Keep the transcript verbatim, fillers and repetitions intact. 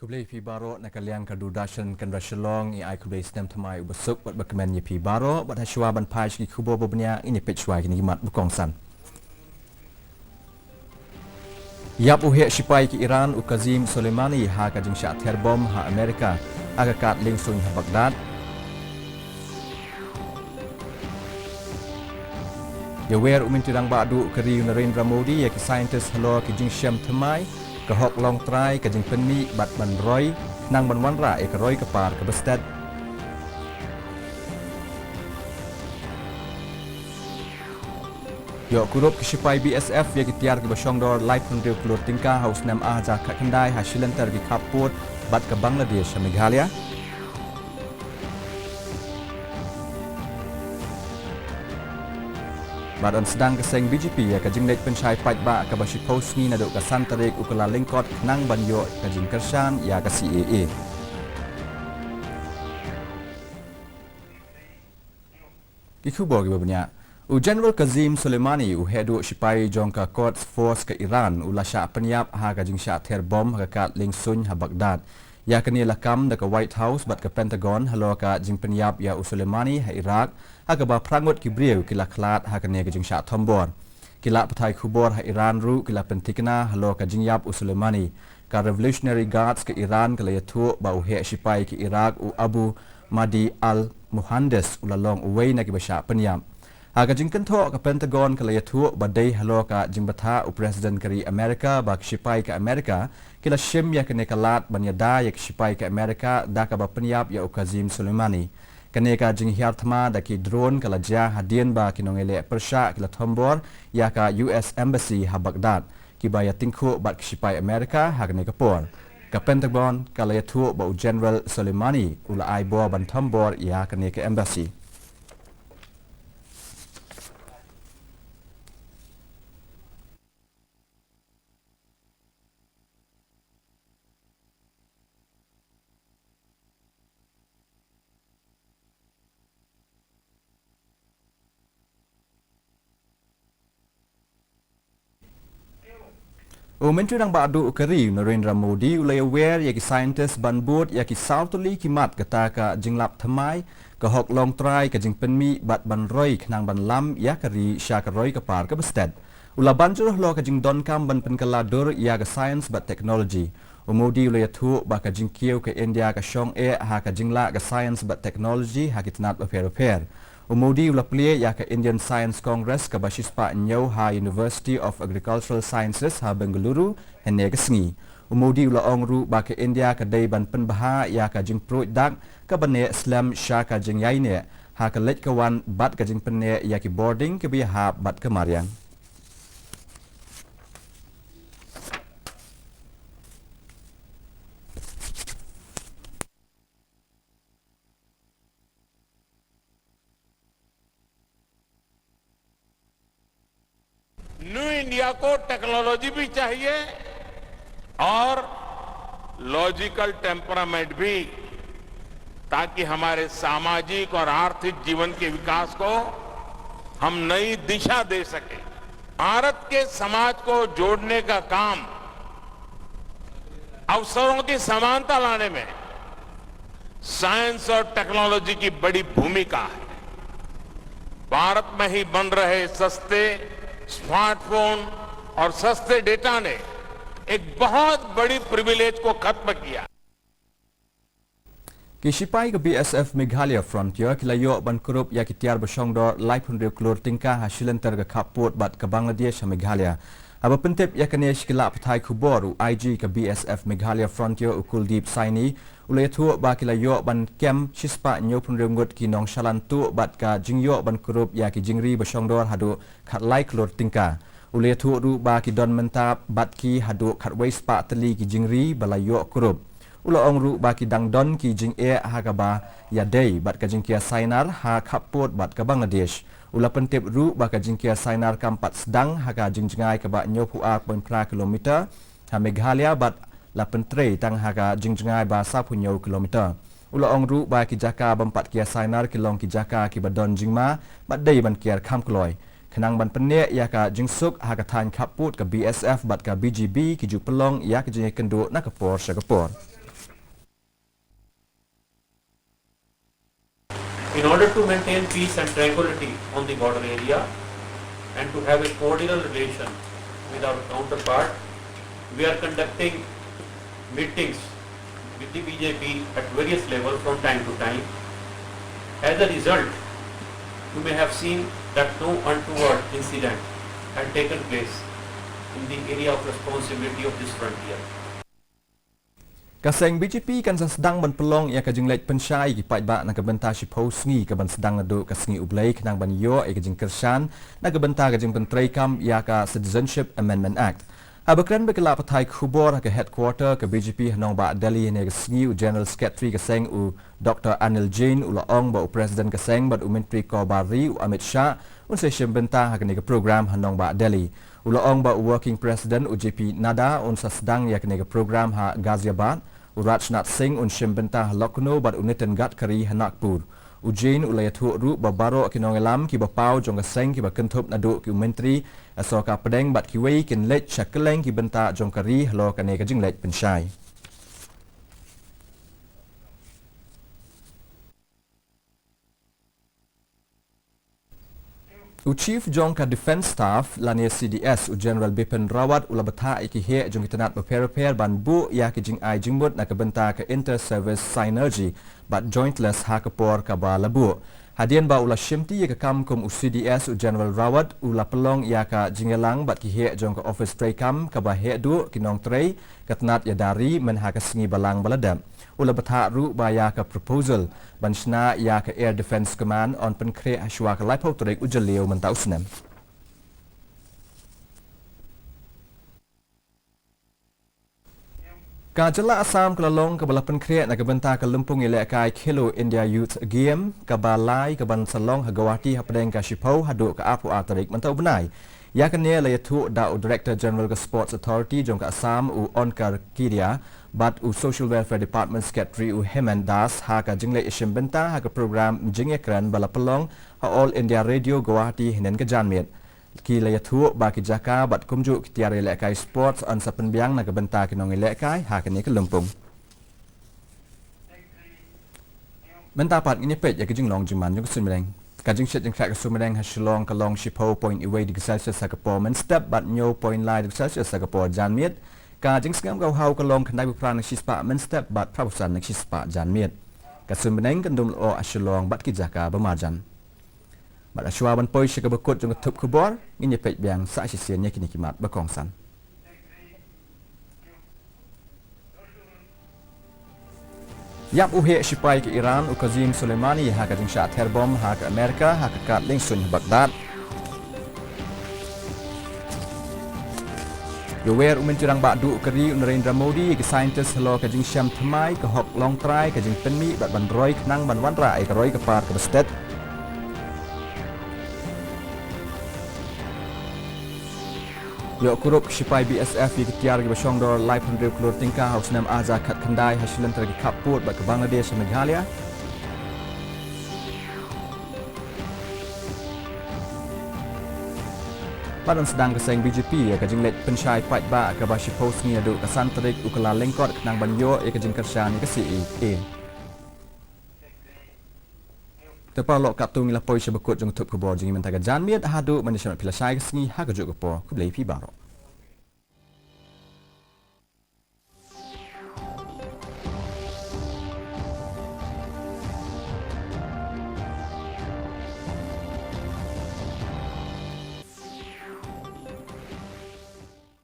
Khublei phi baroh na ka liang ka Doordarshan Kendra Shillong, ngi ai khublei snem thymmai uba suk bad ba kmen ïa phi baroh, bad ha shuwa ban phai sha ki khubor ba bniah, ngin ïa peit shuwa kine ki mat ba kongsan. Ïap u heh shipai ka Iran u Qasem Soleimani ha ka jingshah ther bom ha Amerika ha ka kad liengsuiñ ha Baghdad. Ïawer u Myntri Rangbah Duh ka ri u Narendra Modi ïa ki scientist halor ki jingshem thymmai, ka hok longtrai, ka jingpynmih bad ban roi, khnang ban wanrah ïa ka roi ka par kaba stet. Ïoh kurup ki shipai B S F ïa ki tiar kiba shongdor laiphew hynriew klur tyngka ha u snem ar hajar khatkhyndai ha shi lynter ki khappud bad ka Bangladesh ha Meghalaya. Bad yn sdang ka seng B J P ïa ka jingleit pynshai paidbah kaba shiphew sngi naduh ka san tarik u Kyllalyngkot khnang ban ïoh ka jingkyrshan ïa ka C A A. Ki khubor kiba bniah. U General Qasem Soleimani, u heh duh shipai jong ka Quds Force ka Iran, u la shah pynïap ha ka jingshah ther bom ha ka kad liengsuiñ ha Baghdad. Ïa kane la kam da ka White House bad ka Pentagon halor ka jingpynïap ïa u Soleimani ha Iraq, ha kaba phra ngut ki briew ki la khlad ha kane ka jingshah thombor. Ki lad pathai khubor ha Iran ruh ki la pynthikna halor ka jingïap u Soleimani. Ka Revolutionary Guards ka Iran ka la ïathuh ba u heh shipai ka Iraq u Abu Mahdi al-Muhandis u la long uwei na kiba shah pynïap. Ha ka jingkynthoh ka Pentagon ka la ïathuh ba dei halor ka jingbthah u President ka ri Amerika ba ki shipai ka Amerika ki la shim ïa kane ka lad ban ïada ïa ki shipai ka Amerika da kaba pynïap ïa u Qasem Soleimani. Kane ka jinghiar thma da ki drone ka la jia hadien ba ki nongïaleh pyrshah ki la thombor ïa ka U S Embassy ha Baghdad, kiba ïatyngkhuh bad ki shipai Amerika ha kane ka por. Ka Pentagon ka la ïathuh ba u General Soleimani u la ai bor ban thombor ïa kane ka embassy. U Myntri Rangbah Duh ka ri u Narendra Modi u la ïawer ïa ki scientist ban bud ïa ki saw tylli ki mat kata ka jinglap thymmai, ka hok longtrai, ka jingpynmih bad ban roi khnang ban lam ïa ka ri sha ka roi ka par kaba stet. U la ban jur halor ka jingdonkam ban pynkylla dur ïa ka science bad technology. U Modi u la ïathuh ba ka jingkiew ka India ka shong eh ha ka jinglah ka science bad technology ha ki tnat bapher bapher. U Modi u la plie ïa ka Indian Science Congress kaba shispah hynñiew ha University of Agricultural Sciences ha Bengaluru hynne ka sngi. U Modi u la ong ruh ba ka India ka dei ban pynbha ïa ka jingpruid dak kaba neh slem sha ka jingïaineh ha ka leit ka wan bad ka jingpynneh ïa ki bording kiba ïahap bad ka mariang. न्यू इंडिया को टेक्नोलॉजी भी चाहिए और लॉजिकल टेम्परामेंट भी, ताकि हमारे सामाजिक और आर्थिक जीवन के विकास को हम नई दिशा दे सकें। भारत के समाज को जोड़ने का काम, अवसरों की समानता लाने में साइंस और टेक्नोलॉजी की बड़ी भूमिका है। भारत में ही बन रहे सस्ते स्मार्टफोन और सस्ते डेटा ने एक बहुत बड़ी प्रिविलेज को खत्म किया। Ki shipai ka B S F Meghalaya Frontier ki la ïoh ban kurup ïa ki tiar ba shongdor laiphew hynriew klur tyngka ha shi lynter ka khappud bad ka Bangladesh ha Meghalaya. Haba pyntip ïa kane sha ki lad pathai khubor, u I G ka B S F Meghalaya Frontier u Kuldeep Saini u la ïathuh ba ki la ïoh ban kem shispah hynñiewphew hynriew ngut ki nongshalan tuh bad ka jingïoh ban kurup ïa ki jingri ba shongdor haduh khatlai klur tyngka. U la ïathuh ruh ba ki don mynta bad ki haduh khatwei spah tylli ki jingri ba la ïoh kurup. U la ong ruh ba ki dang don ki jingeh ha kaba ïadei bad ka jingkiar sainar ha khappud bad ka Bangladesh. U la pyntip ruh ba ka jingkiar sainar kam pat sdang ha ka jingjngai kaba hynñiewphew ar point phra kilometer ha Meghalaya bad la pyntrei tang ha ka jingjngai ba sawphew hynñiew kilometer. U la ong ruh ba ki jaka bym pat kiar sainar ki long ki jaka kiba don jingma bad dei ban kiar kham kloi. Khnang ban pynneh ïa ka jingsuk ha ka thaiñ khappud, ka B S F bad ka B G B ki ju pynlong ïa ka jingïakynduh na ka por sha ka por. In order to maintain peace and tranquility on the border area and to have a cordial relation with our counterpart, we are conducting meetings with the B J P at various levels from time to time. As a result, you may have seen that no untoward incident had taken place in the area of responsibility of this frontier. Ka seng B J P kan sa sdang ban pynlong ïa ka jingleit pynshai ïa ki paidbah na ka bynta shiphew sngi ka ban sdang naduh ka sngi U Blei khnang ban ïoh ïa ka jingkyrshan na ka bynta ka jingpyntreikam ïa ka Citizenship Amendment Act. Haba kren bad ki lad pathai khubor ha ka headquarter ka B J P ha nongbah Delhi hynne ka sngi, u General Secretary ka seng, u Doctor Anil Jain, u la ong ba u President ka seng bad u Myntri Korbah Ri, u Amit Shah, un sa ïashim bynta ha kane ka program ha nongbah Delhi. U la ong ba u Working President, u J P Nadda, un sa sdang ïa kane ka program ha Ghaziabad, u Rajnath Singh un shim bynta ha Lucknow bad u Nitin Gadkari ha Nagpur. U Jain u la ïathuh ruh ba baroh ki nongïalam kiba paw jong ka seng kiba kynthup naduh ki myntri, ka sorkar pdeng bad kiwei kin leit sha kylleng ki bynta jong ka ri halor kane ka jingleit pynshai. U Chief jong ka Defence Staff lane C D S, u General Bipin Rawat, u la bthah ïa ki heh jong ki tnat bapher bapher ban buh ïa ki jingai jingmut na ka bynta ka inter-service synergy bad jointless ha ka por kaba la buh. Hadien ba u la shimti ïa ka kam kum u C D S, u General Rawat u la pynlong ïa ka jingïalang bad ki heh jong ka ophis treikam kaba heh duh, ki nongtrei, ka tnat ïada ri mynha ka sngi Balang ba la dep. U la bthah ruh ba ïa ka proposal ban shna ïa ka Air Defence Command yn pynkhreh ha shuwa ka laiphew tarik u Jylliew mynta u snem. Ka jylla Assam ka la long kaba la pynkhreh na ka bynta ka lympung ïalehkai Khelo India Youth Game kaba lai kaban sa long ha Guwahati hapdeng ka shiphew haduh ka arphew ar tarik mynta u bnai. Ïa kane la ïathuh da u Director General ka Sports Authority jong ka Assam, u Onkar Kedia, bad u Social Welfare Department Secretary, u Hemen Das, ha ka jingleit ïashim bynta ha ka program jingïakren ba la pynlong ha All India Radio Guwahati hynnin ka janmiet. Ki la ïathuh ba ki jaka bad kumjuh ki tiar ïalehkai sports yn sa pynbiang na ka bynta ki nongïalehkai ha kane ka lympung. Mynta pat ngin ïa peit ïa ka jinglong jingman jong ka suiñ bneng. Ka jingshit jingkhreh ka suiñ bneng ha Shillong ka long shiphew point wei degree Celsius ha ka por mynstep bad hynñiew point lai degree Celsius ha ka por janmiet. Ka jingsngem ka haw ka long khyndai phew phra na ka shispah mynstep bad phra phew san na ka shispah janmiet. Ka suiñ bneng kan dum lyoh ha Shillong bad ki jaka ba marjan. Bad ha shuwa ban poi sha kaba kut jong ka thup khubor, ngin ïa peit biang sa shisien ïa kine ki mat ba kongsan. Ïap u heh shipai ka Iran, u Qasem Soleimani, ha ka jingshah ther bom ha ka Amerika ha ka kad liengsuiñ ha Baghdad. Ïawer u Myntri Rangbah Duh ka ri, u Narendra Modi, ïa ki scientist halor ka jingshem thymmai, ka hok longtrai, ka jingpynmih bad ban roi khnang ban wanrah ïa ka roi ka par kaba stet. Ïoh kurup ki shipai B S F ïa ki tiar kiba shongdor laiphew hynriew klur tyngka ha u snem ar hajar khatkhyndai ha shilynter ki khappud bad ka Bangladesh ha Meghalaya. Bad yn sdang ka seng B J P ïa ka jingleit pynshai paidbah kaba shiphew sngi naduh ka san tarik u Kyllalyngkot khnang ban ïoh ïa ka jingkyrshan ïa ka C A A. Te paralok, katto ngi la poi sha ba kut jong ka thup khubor jong ngi mynta ka janmiet, haduh ban ïashem bad phi lashai ka sngi ha kajuh ka por, khublei phi baroh.